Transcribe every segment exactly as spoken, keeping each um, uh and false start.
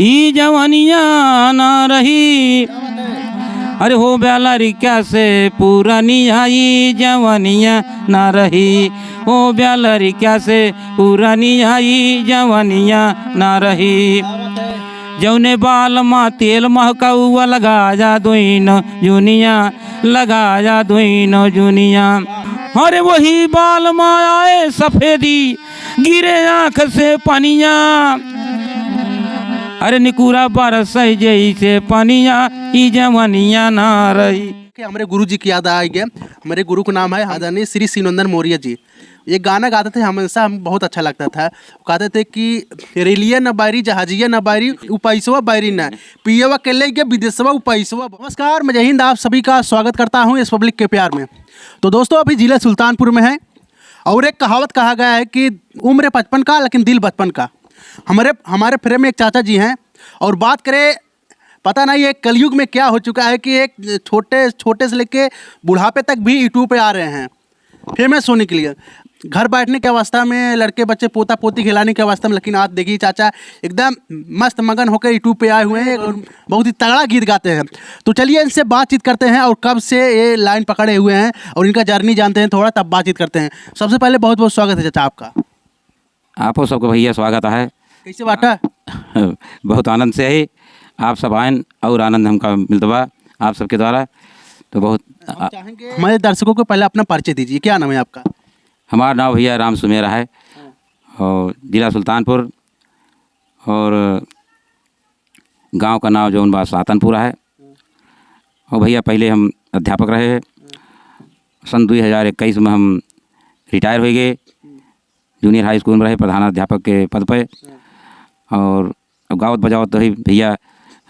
ई जवनिया ना रही। अरे हो ब्याह लड़किया से पुरनिया, ई जवनिया ना रही। हो ब्याह लड़किया से पुरनिया, ई जवनिया ना रही। जौने बाल मा तेल महकौआ, लगाया दुइनो जुनिया, लगाया दुइनो जुनिया। अरे वही बाल मा आए सफेदी, गिरे आँख से पनिया। अरे निकुरा बरसै जैसे पनिया, ई जवनिया ना रही। कि हमरे गुरु जी की याद आ गया। हमरे गुरु का नाम है आदरणीय श्री शिवनंदन मौर्य जी। ये गाना गाते थे, हमेशा हम बहुत अच्छा लगता था। कहते थे कि रेलिया न बारी, जहाजिया न बारी, उपैसवा बारी न, पियवा के ले गया विदेशवा उपैसवा। नमस्कार, मैं जय हिंद, आप सभी का स्वागत करता हूँ इस पब्लिक के प्यार में। तो दोस्तों, अभी जिला सुल्तानपुर में है और एक कहावत कहा गया है कि उम्र पचपन का, लेकिन दिल बचपन का। हमारे, हमारे फ्रेम में एक चाचा जी हैं और बात करें, पता नहीं ये कलयुग में क्या हो चुका है कि एक छोटे, छोटे से लेके बुढ़ापे तक भी YouTube पे आ रहे हैं फेमस होने के लिए। घर बैठने के अवस्था में, लड़के बच्चे पोता पोती खिलाने के अवस्था में, लेकिन आज देखिए चाचा एकदम मस्त मगन होकर YouTube पे आए हुए हैं और बहुत ही तगड़ा गीत गाते हैं। तो चलिए इनसे बातचीत करते हैं और कब से ये लाइन पकड़े हुए हैं और इनका जर्नी जानते हैं थोड़ा, तब बातचीत करते हैं। सबसे पहले बहुत बहुत स्वागत है चाचा आपका। आपो सबके भैया स्वागत है। कैसे बाटा? बहुत आनंद से है, आप सब आयन और आनंद हमका मिलत बा आप सबके द्वारा। तो बहुत हम आ- चाहेंगे हमारे दर्शकों को पहले अपना परिचय दीजिए, क्या नाम है आपका? हमारा नाम भैया राम सुमेरा है और जिला सुल्तानपुर और गांव का नाम जौन बा सातनपुरा है। और भैया पहले हम अध्यापक रहे, सन दुई हजार इक्कीस में हम रिटायर हो गए। जूनियर हाई स्कूल में रहे प्रधानाध्यापक के पद पे। और गावत बजावत तो ही भैया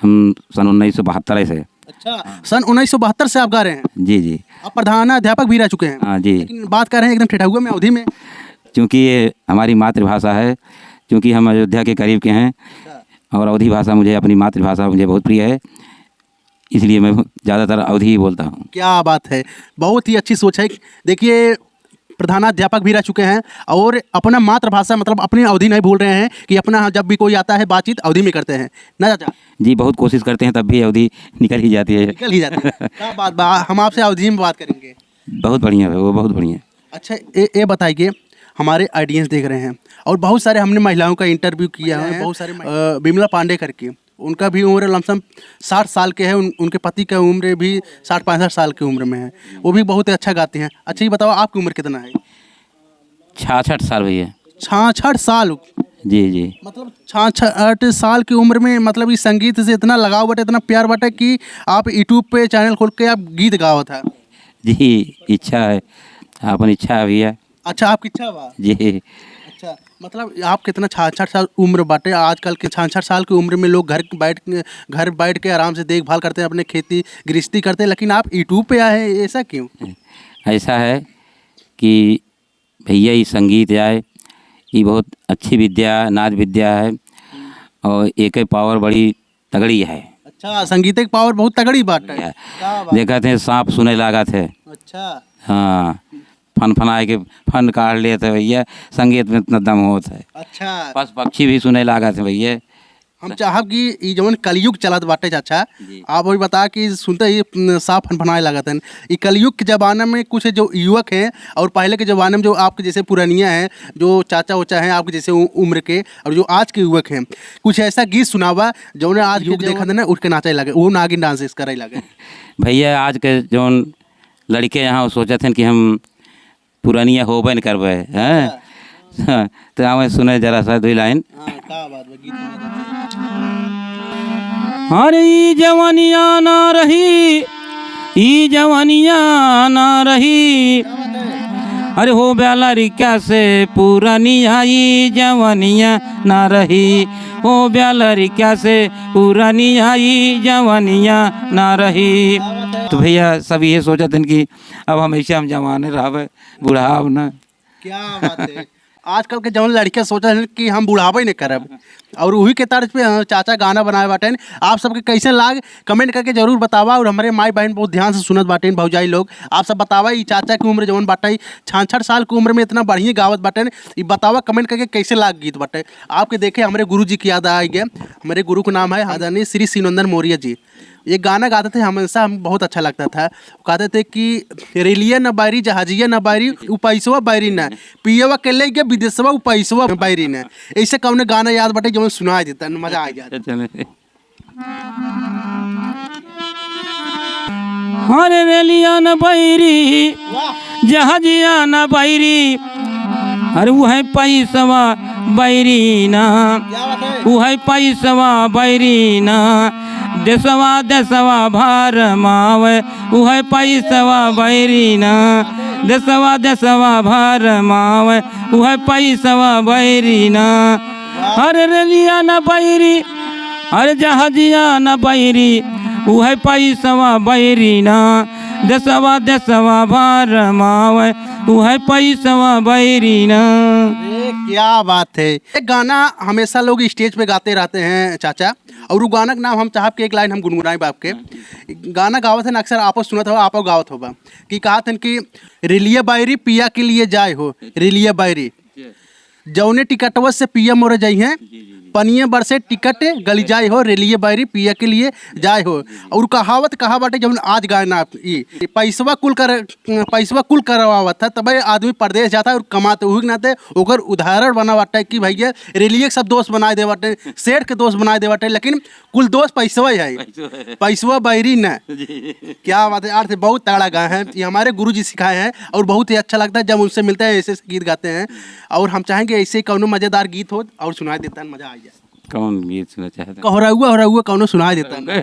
हम सन उन्नीस सौ बहत्तर से। अच्छा, सन उन्नीस सौ बहत्तर से आप गा रहे हैं? जी, जी। आप प्रधानाध्यापक भी रह चुके हैं? हाँ, जी। लेकिन बात कर रहे हैं एकदम ठेठउआ में, अवधी में। क्योंकि ये हमारी मातृभाषा है, क्योंकि हम अयोध्या के करीब के हैं अच्छा। और अवधी भाषा मुझे, अपनी मातृभाषा मुझे बहुत प्रिय है, इसलिए मैं ज़्यादातर अवधी ही बोलता हूँ। क्या बात है, बहुत ही अच्छी सोच है। देखिए, प्रधानाध्यापक भी रह चुके हैं और अपना मातृभाषा, मतलब अपनी अवधी नहीं भूल रहे हैं कि अपना जब भी कोई आता है बातचीत अवधी में करते हैं ना चाचा? जी, बहुत कोशिश करते हैं तब भी अवधी निकल ही जाती है। निकल ही जाती है। क्या बात बा, हम आपसे अवधी में बात करेंगे। बहुत बढ़िया है वो, बहुत बढ़िया। अच्छा, ये, ये बताइए, हमारे ऑडियंस देख रहे हैं और बहुत सारे हमने महिलाओं का इंटरव्यू किया है, महिलाएं। बहुत सारे महि- अ, विमला पांडे करके, उनका भी उम्र लमसम साठ साल के है, उन, उनके पति का उम्र भी साठ पैंसठ साल की उम्र में है, वो भी बहुत ही अच्छा गाती हैं। अच्छा, ये बताओ, आपकी उम्र कितना है? छियासठ साल भैया। छियासठ साल? जी, जी। मतलब, छियासठ साल की उम्र में, मतलब, इस संगीत से इतना लगाव बाटे, इतना प्यार बाटे कि आप YouTube पे चैनल खोल के आप गीत गावत है। जी, इच्छा है, अपन इच्छा है भैया। अच्छा, आपकी इच्छा बा? जी। अच्छा, मतलब, आप कितना छियासठ साल उम्र बाटे, आजकल के छियासठ साल की उम्र में लोग घर बैठ, घर बैठ के आराम से देखभाल करते हैं, अपने खेती गृहस्थी करते हैं, लेकिन आप YouTube पे आए हैं, ऐसा क्यों? ऐसा है कि भैया, ई संगीत आए, ई बहुत अच्छी विद्या, नाच विद्या है और एके पावर बड़ी तगड़ी है। अच्छा, संगीत के पावर बहुत तगड़ी बात है। भैया, क्या बात? देखत हैं, साँप सुने लागत है। अच्छा। हाँ, फनफनाए के फन काढ़ लेत है भैया, संगीत में इतना दम होत है। अच्छा। पशु पक्षी भी सुने लागत है भैया। हम चाहब कि ई जवन कलयुग चलत बाटे चाचा, जी। आप वही बता कि सुनते ही, न, साँप फनफनाए लागत हैं। ई कलयुग के जमाने में कुछ जो युवक हैं और पहले के जमाने में जो आपके जैसे पुरनिया हैं, जो चाचा उचा हैं आपके जैसे उ-, उम्र के, और जो आज के युवक हैं, कुछ ऐसा गीत सुनावा जौन आज युग देखत है ना, उठ के नाचे लगे, वो नागिन डांस करे लगे। भैया, आज के जौन लड़के यहाँ सोचत हैं कि हम पुरनिया होबे न करबे, हैं? हाँ, तो आवे सुने जरा सा दुई लाइन। हाँ, का बात बा, गीत सुना दो। अरे ई जवनिया ना रही, ई जवनिया ना रही। अरे हो ब्याह लड़किया से पुरनिया, ई जवनिया ना रही। हो ब्याह लड़किया से पुरनिया, ई जवनिया ना रही। तो भैया, सब ये सोचत हैं कि अब हम ऐसे हम जवाने रहबे, बुढ़ाब ना। क्या बात है। आजकल के जौन लड़के सोचत हैं कि हम बुढ़ाबे नहीं करब, और वही के तर्ज पे, अ, चाचा गाना बनाए बाटेन। आप सबके कैसे लाग, comment करके जरूर बतावा। और हमरे माई बहन बहुत ध्यान से सुनत बाटेन, भौजाई लोग, आप सब बतावा, ई चाचा की उम्र जौन बाटे, छियासठ साल की उम्र में इतना बढ़िया गावत बाटेन। ई बतावा comment करके कैसे लाग गीत बाटे आपके। देखे, हमरे गुरु जी की याद आ गए। हमरे गुरु का नाम है आदरणीय श्री शिवनंदन मौर्य जी। ये गाना गाते थे, हमेशा हम बहुत अच्छा लगता था। कहते थे कि "रेलिया न बैरी, जहाजिया न बैरी, उ पैसवा बैरी ना, पियवा के ले गए विदेशवा, उ पैसवा बैरी ना।" ऐसे कौन गाना याद बाटे, जो सुनाई देता, मजा आ जाता। चले। अरे रेलिया न बैरी, जहाजिया न बैरी, अरे उ है पैसवा बैरी ना, उ है पैसवा बैरी ना, देसवा देसवा भरमावे, उ है पैसवा बैरी ना, देसवा देसवा भरमावे, उ है पैसवा बैरी ना। अरे रेलिया न बैरी, अरे जहाजिया न बैरी, उ है पैसवा बैरी ना, देसवा देसवा भरमावे, उ है पैसवा बैरी ना। अरे, क्या बात है। ये गाना हमेशा लोग stage पे गाते रहते हैं, चाचा, और वो गाना का नाम हम चाहब कि एक line हम गुनगुनाई बाप के। गाना गावत है ना, अक्सर आपो सुनत हो, आपो गावत होबा, कि कहत हन कि "रेलिया बैरी पिया के लिए जाए हो, रेलिया बैरी।" जौने टिकटवा से पिया मोरे जाई हैं, जी, जी, जी। पनिये बरसे टिकट गली जाए हो, रेलिये बैरी पिया के लिए जाए हो। और कहावत कहा बाटे, जौन आज गाए ना आप, ई, ई पैसवा कुल कर, पैसवा कुल करवावत है, तबे आदमी परदेस जाता है और कमाते। उही के नाते ओकर उदाहरण बना बाटे कि भैया, रेलिये के सब दोस्त बनाए दे बाटे, सेठ के दोस्त बनाए दे बाटे, लेकिन कुल दोस्त पैसवा ही है। पैसवा है। पैसवा बैरी न। जी। क्या बात है, अर्थ बहुत तगड़ा गाए हैं। ये हमारे गुरु जी सिखाए हैं और बहुत ही अच्छा लगता है जब उनसे मिलते हैं, ऐसे ऐसे गीत गाते हैं। और हम चाहेंगे ऐसे कौनो मजेदार गीत हो और सुनाई देता है, मजा आ जाए। कौन गीत सुनना चाहते हैं? कहरौआ, हरौआ कौनो सुनाई देता है।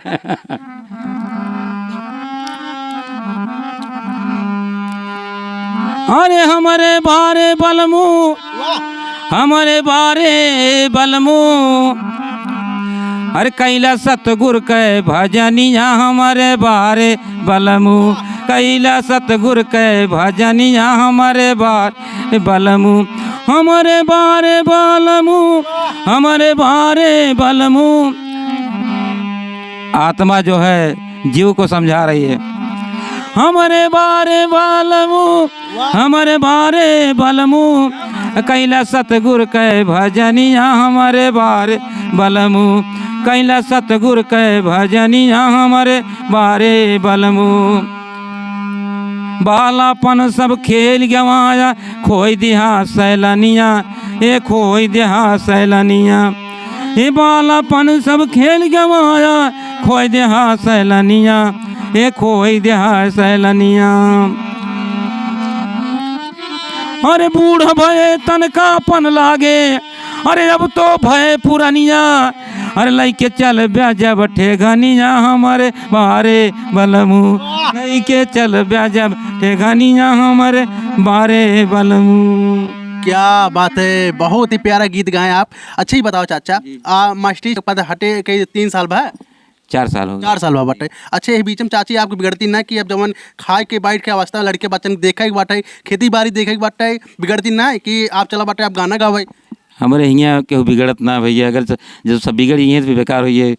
अरे हमरे बारे बलमू, वाह। हमरे बारे बलमू, अरे कैला सतगुर के भजनिया हमरे बारे बलमू, कैला सतगुर के भजनिया हमरे बारे बलमू, हमरे बारे बलमू, हमरे बारे बलमू। आत्मा जो है जीव को समझा रही है। हमरे बारे बलमू, वाह। हमरे बारे बलमू, कैला सतगुर के भजनिया हमरे बारे बलमू, कैला सतगुर के भजनिया हमरे बारे बलमू। बालापन सब खेल गवाया, खोई दिहा सैलनिया, ए खोई दिहा सैलनिया। ए बालापन सब खेल गवाया, खोई दिहा सैलनिया, ए खोई दिहा सैलनिया। अरे बूढ़ भये तनकापन लागे, अरे अब तो भये पुरनिया, अरे लइके चल ब्याजब ठेघनिया हमरे बारे बलमू, लइके चल ब्याजब ठेघनिया हमरे बारे बलमू। क्या बात है, बहुत ही प्यारा गीत गाए आप। अच्छा, ये बताओ चाचा, जी। आ, मास्टरी पद हटे के तीन साल भा? चार साल हो गए। चार साल हुआ बाटे। अच्छा, ये बीच में चाची आपकी बिगड़ती ना कि अब जवन खाए के बैठ के अवस्था, लड़के बच्चन देखे के बाटे, खेती बाड़ी देखे के बाटे, बिगड़ती ना कि आप चला बाटे, आप गाना गावे? हमरे हियाँ केहू बिगड़त ना भैया, अगर स-, जब सब बिगड़ गई हैं तो फिर बेकार हुई है,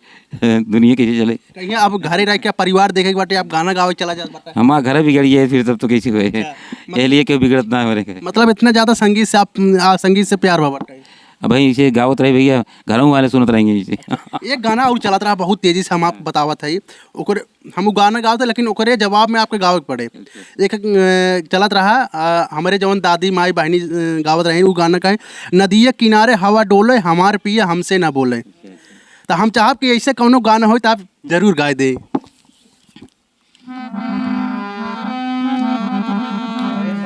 दुनिया कैसे चले? कहीं अब घरे रह के परिवार देखे के बाटे, आप गाना गावे चला जात बाटे? हमार घर बिगड़ गया है, फिर तब तो कैसे हुए? अच्छा, मत- यह लिए केहू बिगड़त ना हमरे के। मतलब इतना ज्यादा संगीत से आप, आ, संगीत से प्यार हुआ बाटे? अब भाई इसे गावत रहे भैया, घरों वाले सुनत रहेंगे इसे। एक गाना और चलत रहा बहुत तेजी से, हम आपको बतावत है, ओकर, हम उ गाना गावत है, लेकिन ओकरे जवाब में आपके गावे के पड़े। अच्छा। एक, अ, चलत रहा, अ, हमरे जवन दादी, माई, बहनी, अ, गावत रही, उ गाना कहे, "नदिया किनारे हवा डोले, हमार पिया हमसे ना बोले।" अच्छा, अच्छा। तो हम चाहब कि ऐसे कौनो गाना हो तो आप जरूर गाए दे।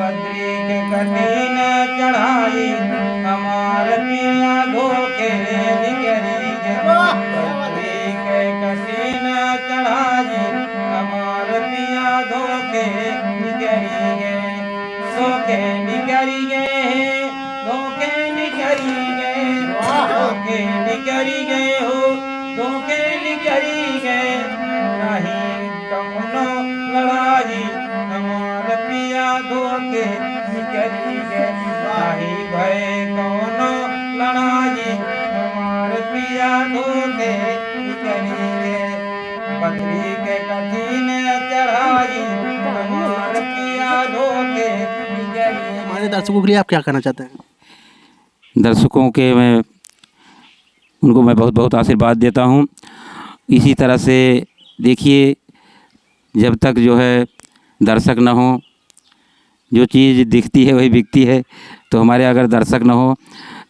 बद्री के कठिन चढ़ाई, हमार पिया धोखे निकरी गे। बद्री के कठिन चढ़ाई, हमार पिया धोखे निकरी गे। धोखे निकरी गे, धोखे निकरी गे, धोखे निकरी गे हो, धोखे निकरी गे। नहीं कौनो लड़ाई, हमार पिया धोखे निकरी गे। नाही भय दर्शकों के लिए आप क्या कहना चाहते हैं? दर्शकों के मैं, उनको मैं बहुत बहुत आशीर्वाद देता हूँ। इसी तरह से देखिए, जब तक जो है दर्शक न हो, जो चीज़ दिखती है वही बिकती है। तो हमारे अगर दर्शक न हो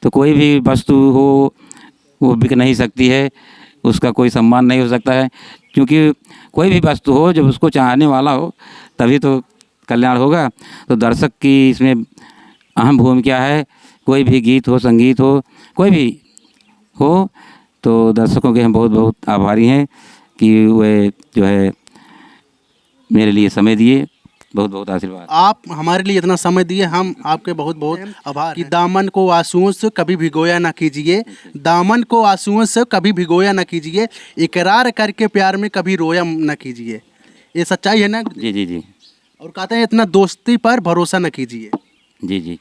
तो कोई भी वस्तु हो, वो बिक नहीं सकती है, उसका कोई सम्मान नहीं हो सकता है। क्योंकि कोई भी वस्तु हो, जब उसको चाहने वाला हो तभी तो कल्याण होगा। तो दर्शक की इसमें अहम भूमिका है। कोई भी गीत हो, संगीत हो, कोई भी हो, तो दर्शकों के हम बहुत बहुत आभारी हैं कि वे जो है मेरे लिए समय दिए। बहुत बहुत आशीर्वाद। आप हमारे लिए इतना समय दिए, हम आपके बहुत बहुत आभार कि हैं। दामन को आंसुओं से कभी भिगोया ना कीजिए, दामन को आंसुओं से कभी भिगोया ना कीजिए, इकरार करके प्यार में कभी रोया ना कीजिए। ये सच्चाई है ना? जी, जी, जी। और कहते हैं, इतना दोस्ती पर भरोसा ना कीजिए। जी, जी।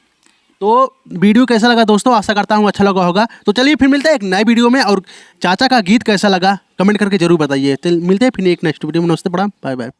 तो वीडियो कैसा लगा दोस्तों? आशा करता हूँ अच्छा लगा होगा। तो चलिए फिर मिलते हैं एक नए वीडियो में। और चाचा का गीत कैसा लगा, कमेंट करके जरूर बताइए। चल, मिलते हैं फिर एक नेक्स्ट वीडियो में। नमस्ते, प्रणाम, बाय बाय।